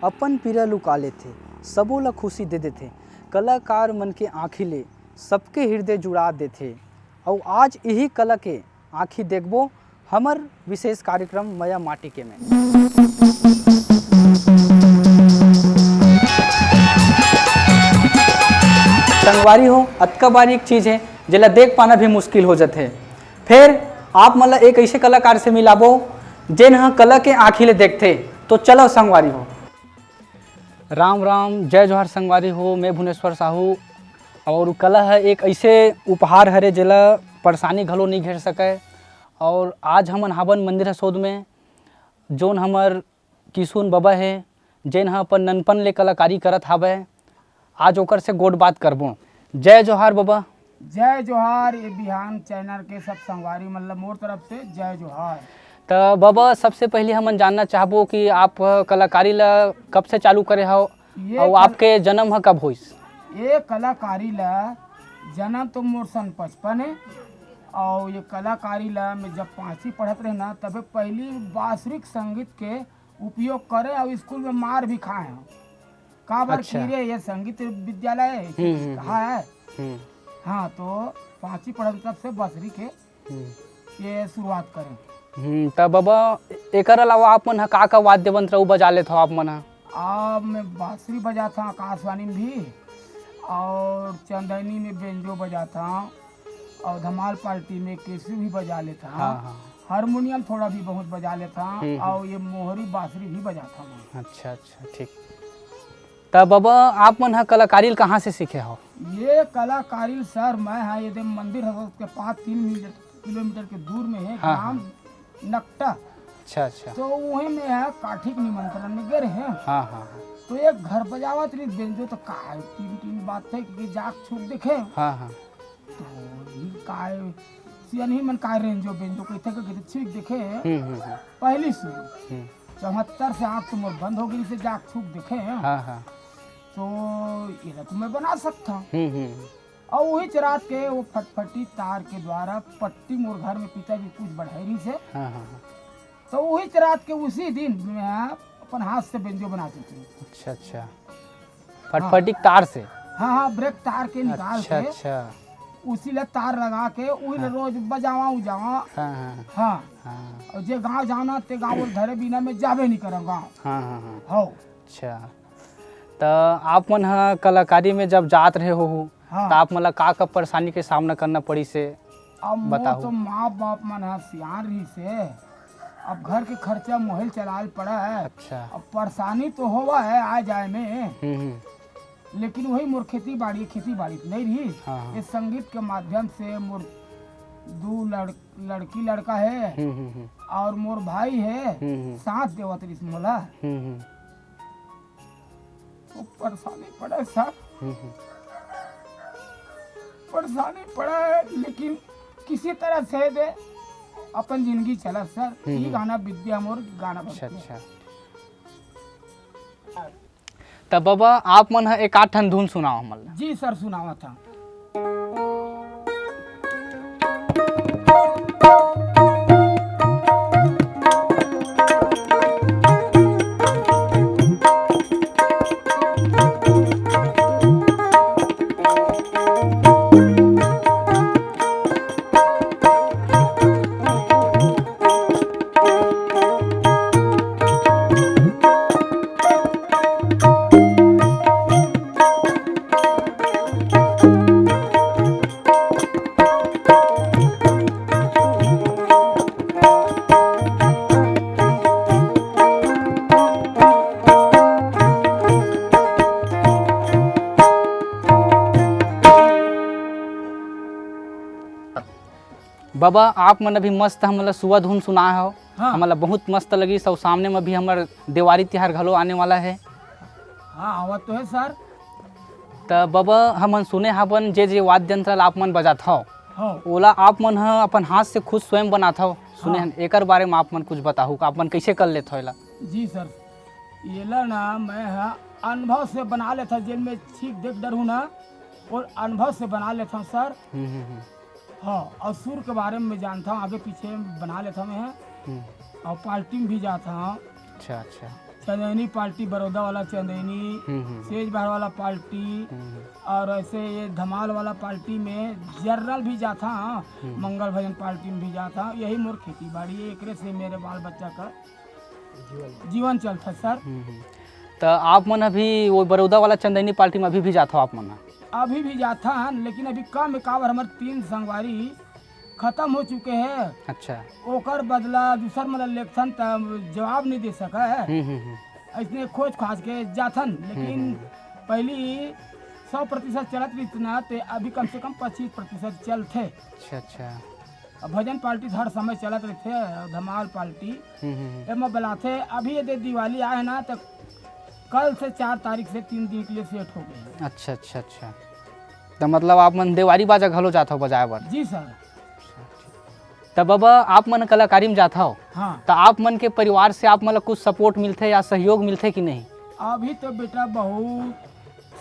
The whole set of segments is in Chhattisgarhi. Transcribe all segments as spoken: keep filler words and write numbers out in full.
अपन पीरा लुका लेथे, सबो ला खुशी दे देथे। कलाकार मन के आँखी ले सबके हृदय जुड़ा देथे। अउ आज इही कला के आँखी देखबो हमर विशेष कार्यक्रम मया माटी के में। संगवारी हो, अतका बारीक चीज हे, जेला देख पाना भी मुश्किल हो जथे। फेर आप मन ला एक ऐसे कलाकार से मिलाबो, जेन ह कला के आँखी ले देखथे। तो चलो संगवारी हो। राम राम, जय जोहार संगवारी हो, मैं भुवनेश्वर साहू। और कला ह एक ऐसे उपहार हरे, जेला परेशानी घलो नहीं घेर सके। और आज हमन हावन मंदिर हसोद में, जोन हमर किशुन बबा हे, जेन ह अपन ननपन ले कलाकारी करत हावय। आज ओकर से गोठ बात करबो। जय जोहार बबा। जय जोहार, ये बिहान चैनल के सब संगवारी मन ल मोर तरफ से जय जोहार। त बबा, सबसे पहले हमन जानना चाहबो कि आप कलाकारी ल कब से चालू करे हव, ये अउ कल- आपके जन्म ह कब होइस? ये कलाकारी ल जन्म तो मोर सन पचपन हे, अउ ये कलाकारी ल मैं जब पांचवी पढ़त रहे ना, तबे पहली बांसुरी के संगीत के उपयोग करे अउ स्कूल में मार भी खाए हव। काबर अच्छा। कि रे, ये संगीत विद्यालय हम्म, हम्म, हम्म। कहाँ है? हम्म। हाँ, तो पांचवी पढ़त तब से बांसुरी के हम्म। ये शुरुआत करें। हम्म, त बबा, एकर अलावा आप मन ह का का वाद्य यंत्र अउ बजा लेत हो आप मन ह? अब मैं बांसुरी बजाता हूँ आकाशवाणी में भी, और चंदैनी में बेंजो बजाता हूँ, और धमाल पार्टी में केसू भी बजा लेता हूँ। हाँ, हाँ। हारमोनियम थोड़ा भी बहुत बजा लेता हूँ, हम्म, हम्म। और ये मोहरी बांसुरी भी बजाता हूँ। अच्छा, अच्छा, ठीक। त बबा, आप मन ह कलाकारी ल कहाँ से सीखे हो? ये कलाकारी ल सर, मैं हा ये दे मंदिर है उसके पास तीन मीटर, किलोमीटर के दूर में है हाँ, ग्राम हाँ। नकटा। अच्छा, अच्छा। तो वहीं में है काठी के निमंत्रण में गए रहे। हाँ, हाँ, हाँ। तो एक घर बजावत रही बेंजो, तो काय टीम टीम बात थे कि जाक छुप देखे। हाँ, हाँ। तो ये काय सियानी मन काय रेंजो बेंजो कहते के कहते छुप देखे। हम्म, हम्म, हम्म। पहली सुर। हम्म। चौहत्तर से आँख तो मोर बंद हो गई से जाक छुप देखे। हाँ, हाँ। तो ये तो मैं बना सकता हूँ। हम्म, हम्म। और वही रात के वो फटफटी तार के द्वारा पट्टी मोर घर में पिताजी कुछ बढ़ाई रही से। हाँ, हाँ, हाँ। तो वही रात के उसी दिन मैं अपन हाथ से बेंजो बना देती हूँ। अच्छा, अच्छा। फटफटी हाँ। तार से? हाँ, हाँ, ब्रेक तार के निकाल अच्छा, के अच्छा। उसी ले तार लगा के वही ले हाँ। रोज बजावा उजावा। हाँ, हाँ, हाँ। हाँ। हाँ। और जे गाँव जाना ते गाँव धरे बिना मैं जाबे नहीं करा गाँव। हाँ, हाँ, हाँ। हो। अच्छा। त आप मन ह कलाकारी में जब जात रहे हो, हाँ। त आप मन ला का का परेशानी के सामना करना पड़ी से अब मोर बताओ। तो माँ बाप मन ह सियान रही से, अब घर के खर्चा मोहिल चलाल पड़ा है। अच्छा। अब परेशानी तो होवा है आ जाए में, हम्म, हम्म। लेकिन वही मोर खेती बाड़ी, खेती बाड़ी तो नहीं रही। हाँ, हाँ। ये संगीत के माध्यम से मोर दो लड़-, लड़की लड़का है हम्म, हम्म, हम्म। और मोर भाई है, हम्म, हम्म। साथ देवत रही मोला। हम्म, हम्म। तो परेशानी पड़े सर, हम्म, हम्म। परेशानी पड़ा है, लेकिन किसी तरह से दे अपन जिंदगी चला सर। हम्म, ये हम्म। गाना विद्या मोर गाना अच्छा, बनते हैं। अच्छा। त बबा, आप मन ह एक आध ठन धुन सुनाओ हमन ला। जी सर, सुनावत हंव। बबा, आप मन अभी मस्त हमन ला सुवा धुन सुनाए हव। हाँ। हमन ला बहुत मस्त लगिस, अउ सामने में भी हमर देवारी तिहार घलो आने वाला है। हाँ, आवत तो है सर। त बबा, हमन सुने हावन जे जे वाद्य यंत्र ला आप मन बजात हव, हाँ। ओला आप मन ह अपन हाथ से खुद स्वयं बनात हव। सुने हाँ। हन, एकर बारे में आप मन कुछ बताहू, आप मन कैसे कर लेत हव एला? जी सर, एला ना मैं ह अनुभव से बना लेथव, जेन में ठीक देख डरहूँ ना, और अनुभव से बना लेथव सर। हम्म, हम्म, हम्म। हाँ, और सुर के बारे में जानथव, आगे पीछे बना लेथव मैं ह। हम्म। और पार्टी में भी जाथव। अच्छा, अच्छा। चंदैनी पार्टी, बड़ौदा वाला चंदैनी, हम्म, हम्म। सेज बहार वाला पार्टी, हम्म, हम्म। और ऐसे ये धमाल वाला पार्टी में जनरल भी जाथा, हाँ, हम्म। मंगल भजन पार्टी में भी जाथा। यही मोर खेती बाड़ी है, एकरे से मेरे बाल बच्चा का जीवन चलता सर। हम्म, हम्म। तो आप मन अभी वो बड़ौदा वाला चंदैनी पार्टी में अभी भी जात हो आप मन? अभी भी जाथन, लेकिन अभी कम है, काबर हमर तीन संगवारी खत्म हो चुके हैं। अच्छा। ओकर बदला दूसर मन ल लेथन त जवाब नहीं दे सका है। हम्म, हम्म, हम्म। ऐसने खोज खाज के जाथन, लेकिन हम्म, हम्म। पहली सौ प्रतिशत चलत रहिस ना, ते अभी कम से कम पच्चीस प्रतिशत चलथे। अच्छा, अच्छा। अब भजन पार्टी हर समय चलत रहिथे, धमाल पार्टी। हम्म, हम्म, हम्म। एमा बलाथे, अभी यदि दिवाली आए ना, तो कल से चार तारीख से तीन दिन के लिए सेट हो गए। अच्छा, अच्छा, अच्छा। तो मतलब आप मन देवारी बाजा घलो जात हो बजाए बर? जी सर। तब अब आप मन कलाकारी में जात हो, हाँ। तो आप मन के परिवार से आप मन ला कुछ सपोर्ट मिलथे या सहयोग मिलथे कि नहीं? अभी तो बेटा बहुत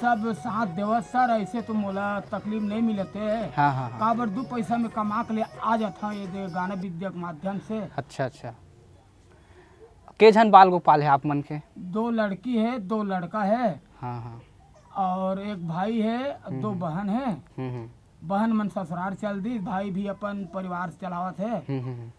सब साथ देवत सर, ऐसे तो मोला तकलीफ नहीं मिलते। हाँ, हाँ, हाँ। काबर दू पैसा में कमा के ले आ जात हूँ, ये दे गाना विद्या के माध्यम से। अच्छा, अच्छा। के झन बाल गोपाल है आप मन के? दो लड़की है, दो लड़का है। हाँ, हाँ। और एक भाई है, दो हम्म, हम्म। बहन है। हम्म, हम्म। बहन मन ससुराल चल दी, भाई भी अपन परिवार चलावत है। हम्म, हम्म, हम्म।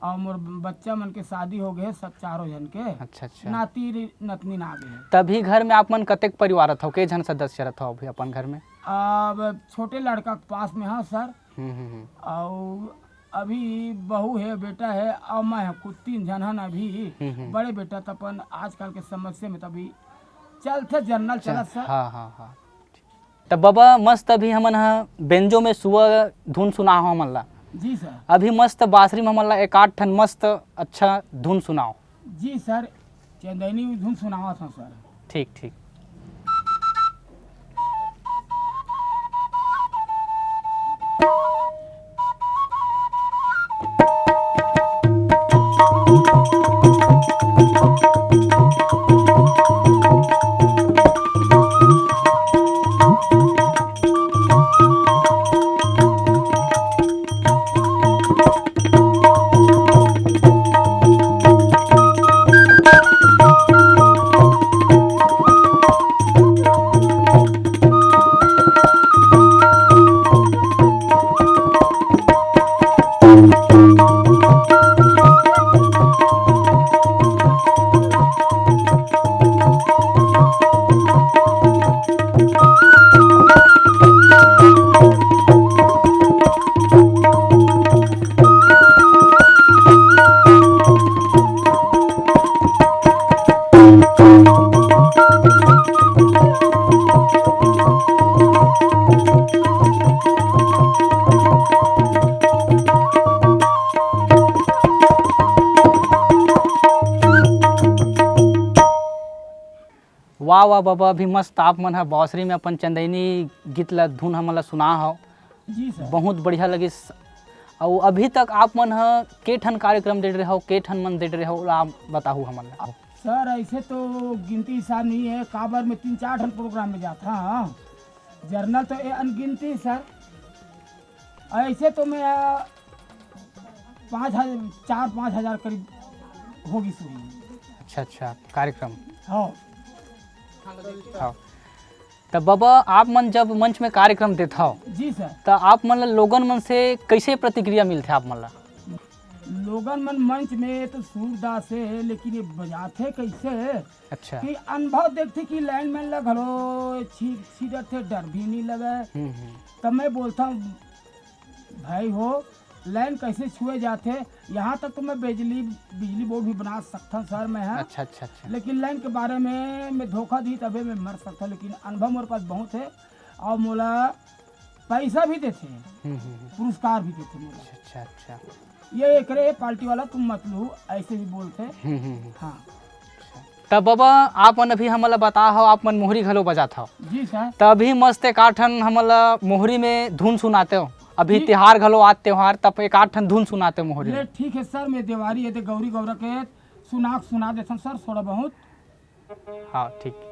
और मोर बच्चा मन के शादी हो गए सब चारों जन के। अच्छा, अच्छा। नाती रि-, नतनी ना आ गए। तभी घर में आप मन कतेक परिवार रथव, के झन सदस्य रथव अभी अपन घर में? अब छोटे लड़का के पास में हाँ सर। हम्म, हम्म, हम्म। और अभी बहू है, बेटा है, और मैं हूँ, कुल तीन झन हन अभी। हम्म, हम्म। बड़े बेटा त अपन आजकल के समस्या में तभी चलथे, जनरल अच्छा, चलत सर। हाँ, हाँ, हाँ। त बाबा, मस्त अभी हमन ह बेंजो में सुआ धुन सुना हो हमन ला। जी सर। अभी मस्त बांसुरी में हमन ला एक आध ठन मस्त अच्छा धुन सुनाओ। जी सर, चंदैनी धुन सुनावत हूँ सर। ठीक, ठीक। वाह, वाह, बाबा, अभी मस्त आप मन ह बांसुरी में अपन चंदैनी गीत ला, धुन हमन ला सुना हव। जी सर। बहुत बढ़िया लगिस। अउ अभी तक आप मन ह के ठन कार्यक्रम दे रहे हो, के ठन मन दे रहे हो, ओला आप बताहू हमन ला। सर, ऐसे तो गिनती हिसाब नहीं है, काबर में तीन चार ठन प्रोग्राम में जात हूँ। जनरल तो ये अनगिनती सर। ऐसे तो मैं, आ, पाँच हजार, चार पाँच हजार करीब होगी सुनी। अच्छा, अच्छा, कार्यक्रम। हाँ। हाँ। त बाबा, आप मन जब मंच में कार्यक्रम देत हव, जी सर। त आप मन ला लोगन मन से कैसे प्रतिक्रिया मिलथे आप मन ला? लोगन मन मंच में तो सूरदास है, लेकिन ये बजाथे कैसे? अच्छा। कि अनुभव देखथे कि लाइन मैन ला घलो छी-, छीदत थे, डर भी नहीं लगे। हम्म, हम्म। तब मैं बोलता हूँ, भाई हो, लाइन कैसे छुए जाथे? यहाँ तक तो मैं बिजली, बिजली बोर्ड भी बना सकता हूँ सर, मैं, हाँ। अच्छा, अच्छा, अच्छा। लेकिन लाइन के बारे में मैं धोखा दी, तबे मैं मर सकता हूँ, लेकिन अनुभव मोर पास बहुत है और मोला पैसा भी देथे, हम्म, हम्म, हम्म। पुरस्कार भी देथे मोला। अच्छा, अच्छा, अच्छा। ये एकरे पार्टी वाला तुम मत लू, ऐसे भी बोलथे। हम्म, हम्म, हम्म। हाँ। तब बाबा, आप मन अभी हमन ला बता हव, आप मन मोहरी घलो बजात हव। जी सर। त अभी मस्त एक आठ ठन हमन ला मोहरी में धुन सुनाते हो। अभी जी। तिहार घलो आत त्योहार, तब एक आठ ठन धुन सुनाते हो मोहरी ले में। ठीक है सर, मैं देवारी ये दे गौरी गौरा के सुना, सुना देथन सर, थोड़ा बहुत। हाँ, ठीक।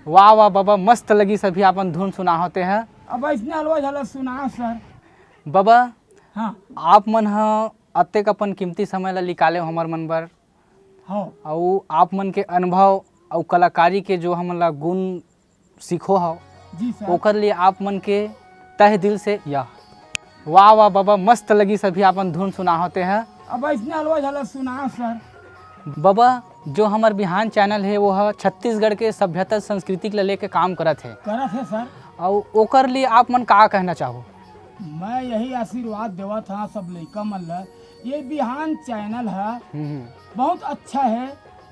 वाह वाह बबा, मस्त लगिस अभी अपन धुन सुनाहव तेह। अब अइसने अलवा झलक सुना सर। बबा, हाँ। आप मन ह अतेक अपन कीमती समय ला निकाले हो हमर मन बर। हाँ। अउ आप मन के अनुभव अउ कलाकारी के जो हमन ला गुण सीखो हव, जी सर। ओकर लिए आप मन के तहे दिल से या। वाह वाह बबा, मस्त लगिस अभी अपन धुन सुनाहव तेह। अब अइसने अलवा झलक सुना सर। बबा, जो हमर बिहान चैनल हे, वो ह छत्तीसगढ़ के सभ्यता संस्कृति ला लेके काम करत हे। करत हे सर। अउ ओकर लिए आप मन का कहना चाहो? मैं यही आशीर्वाद देवत हाँ सब लइका मन ला, ये बिहान चैनल ह हम्म, हम्म। बहुत अच्छा है।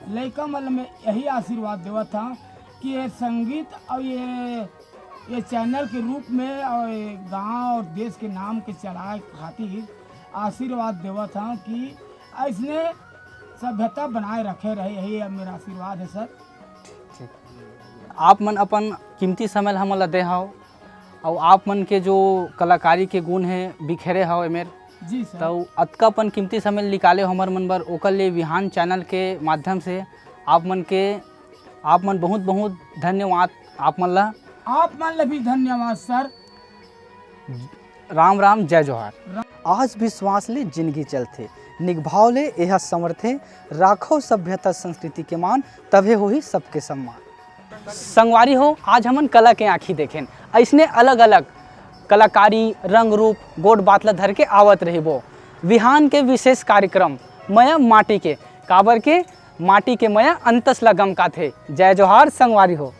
लइका मन ला मैं यही आशीर्वाद देवत हाँ कि ये संगीत और ये, ये चैनल के रूप में और ये गांव और देश के नाम के चलाए खातिर आशीर्वाद देवत हाँ कि अइसने सभ्यता बनाए रखे रहे, यही अब मेरा आशीर्वाद है सर। ठीक। आप मन अपन कीमती समय ल हमन ल दे हव, अउ आप मन के जो कलाकारी के गुण हे, बिखेरे हव एमेर, जी सर। त अतका अपन कीमती समय ल निकाले हो हमर मन बर, ओकर लिए बिहान चैनल के माध्यम से आप मन के, आप मन बहुत बहुत धन्यवाद आप मन ल। आप मन ल भी धन्यवाद सर। राम राम, जय जोहार। राम। आज भी श्वास ले जिनगी चलथे, निगभाव ले एहा समरथे, राखव सभ्यता संस्कृति के मान, तभे होही सबके सम्मान। संगवारी हो, आज हमन कला के आँखी देखेन, अइसने अलग-अलग कलाकारी, रंग रूप, गोठ बात ल धर के आवत रहिबो। बिहान के विशेष कार्यक्रम मया माटी के, काबर के माटी के मया अंतस ल गमकाथे। जय जोहार संगवारी हो।